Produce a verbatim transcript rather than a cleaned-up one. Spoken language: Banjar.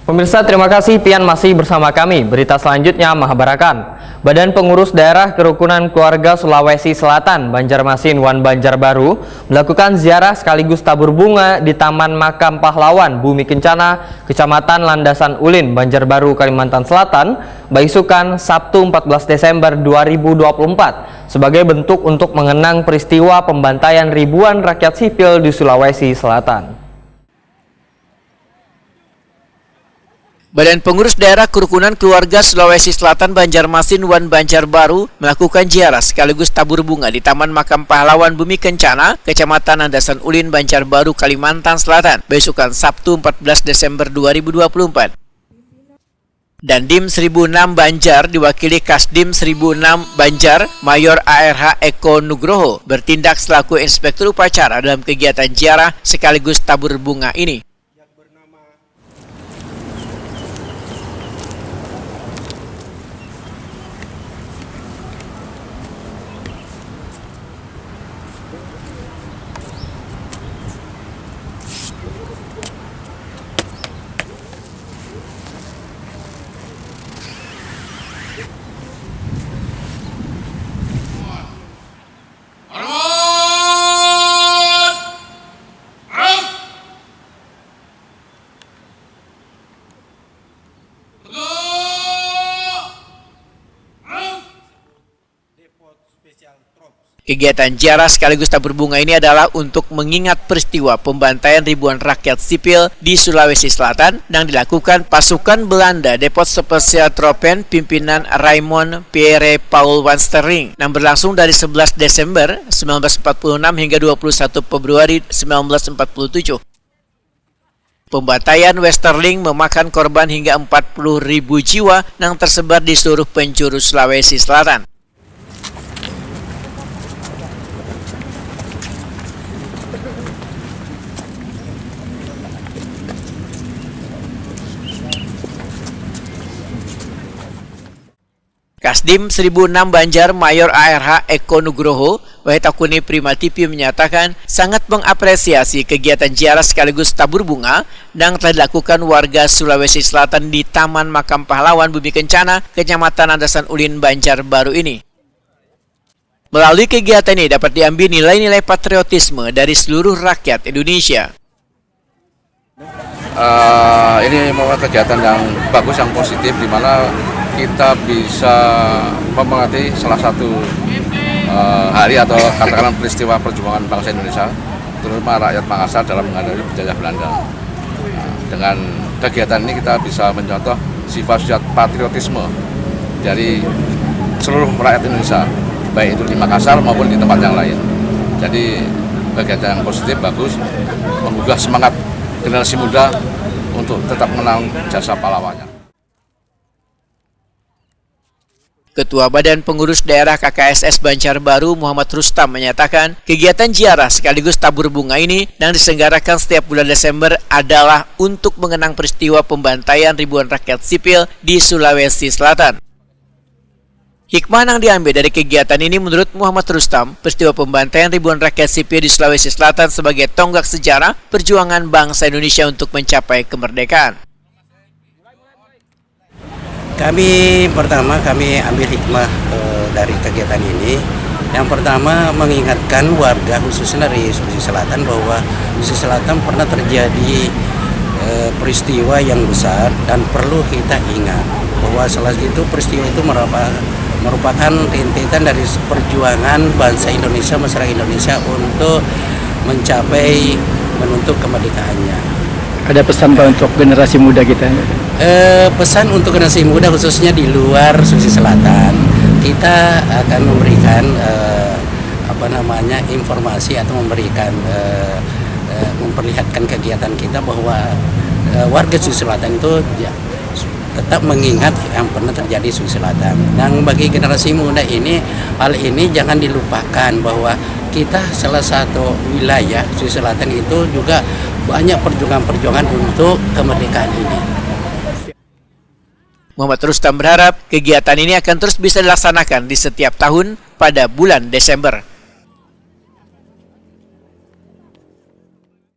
Pemirsa, terima kasih pian masih bersama kami. Berita selanjutnya mahabarakan. Badan Pengurus Daerah Kerukunan Keluarga Sulawesi Selatan, Banjarmasin wan Banjarbaru, melakukan ziarah sekaligus tabur bunga di Taman Makam Pahlawan Bumi Kencana, Kecamatan Landasan Ulin, Banjarbaru, Kalimantan Selatan, baisukan Sabtu empat belas Desember dua ribu dua puluh empat, sebagai bentuk untuk mengenang peristiwa pembantaian ribuan rakyat sipil di Sulawesi Selatan. Badan Pengurus Daerah Kerukunan Keluarga Sulawesi Selatan, Banjarmasin wan Banjarbaru melakukan ziarah sekaligus tabur bunga di Taman Makam Pahlawan Bumi Kencana, Kecamatan Landasan Ulin, Banjarbaru, Kalimantan Selatan, besukan Sabtu empat belas Desember dua ribu dua puluh empat. Dandim seribu enam Banjar diwakili Kasdim seribu enam Banjar, Mayor A R H Eko Nugroho, bertindak selaku inspektur upacara dalam kegiatan ziarah sekaligus tabur bunga ini. Kegiatan ziarah sekaligus tabur bunga ini adalah untuk mengingat peristiwa pembantaian ribuan rakyat sipil di Sulawesi Selatan yang dilakukan pasukan Belanda Depot Spesial Troepen pimpinan Raymond Pierre Paul van Sterling yang berlangsung dari sebelas Desember sembilan belas empat puluh enam hingga dua puluh satu Februari sembilan belas empat puluh tujuh. Pembantaian Westerling memakan korban hingga empat puluh ribu jiwa yang tersebar di seluruh penjuru Sulawesi Selatan. Kasdim seribu enam Banjar, Mayor A R H Eko Nugroho, Wahid Akuni Prima T V, menyatakan sangat mengapresiasi kegiatan ziarah sekaligus tabur bunga yang telah dilakukan warga Sulawesi Selatan di Taman Makam Pahlawan Bumi Kencana, Kecamatan Landasan Ulin, Banjarbaru ini. Melalui kegiatan ini dapat diambil nilai-nilai patriotisme dari seluruh rakyat Indonesia. Uh, ini merupakan kegiatan yang bagus, yang positif, di mana kita bisa memperingati salah satu uh, hari atau katakanlah peristiwa perjuangan bangsa Indonesia, terutama rakyat Makassar dalam menghadapi penjajah Belanda. Nah, dengan kegiatan ini kita bisa mencontoh sifat-sifat patriotisme dari seluruh rakyat Indonesia, baik itu di Makassar maupun di tempat yang lain. Jadi kegiatan yang positif, bagus, menggugah semangat generasi muda untuk tetap mengenang jasa pahlawannya. Ketua Badan Pengurus Daerah K K S S Banjarbaru, Muhammad Rustam, menyatakan kegiatan ziarah sekaligus tabur bunga ini yang diselenggarakan setiap bulan Desember adalah untuk mengenang peristiwa pembantaian ribuan rakyat sipil di Sulawesi Selatan. Hikmah yang diambil dari kegiatan ini, menurut Muhammad Rustam, peristiwa pembantaian ribuan rakyat sipil di Sulawesi Selatan sebagai tonggak sejarah perjuangan bangsa Indonesia untuk mencapai kemerdekaan. Kami pertama kami ambil hikmah e, dari kegiatan ini. Yang pertama mengingatkan warga khususnya dari Sulawesi Selatan bahwa Sulawesi Selatan pernah terjadi e, peristiwa yang besar dan perlu kita ingat bahwa salah itu peristiwa itu merupakan merupakan rintitan dari perjuangan bangsa Indonesia, masyarakat Indonesia untuk mencapai menuntut kemerdekaannya. Ada pesan Pak untuk generasi muda kita? Eh, pesan untuk generasi muda khususnya di luar Sulawesi Selatan, kita akan memberikan eh, apa namanya informasi atau memberikan eh, eh, memperlihatkan kegiatan kita bahwa eh, warga Sulawesi Selatan itu ya, tetap mengingat yang pernah terjadi di Sulawesi Selatan. Dan bagi generasi muda ini, hal ini jangan dilupakan bahwa kita salah satu wilayah Sulawesi Selatan itu juga banyak perjuangan-perjuangan untuk kemerdekaan ini. Muhammad Rustam berharap kegiatan ini akan terus bisa dilaksanakan di setiap tahun pada bulan Desember.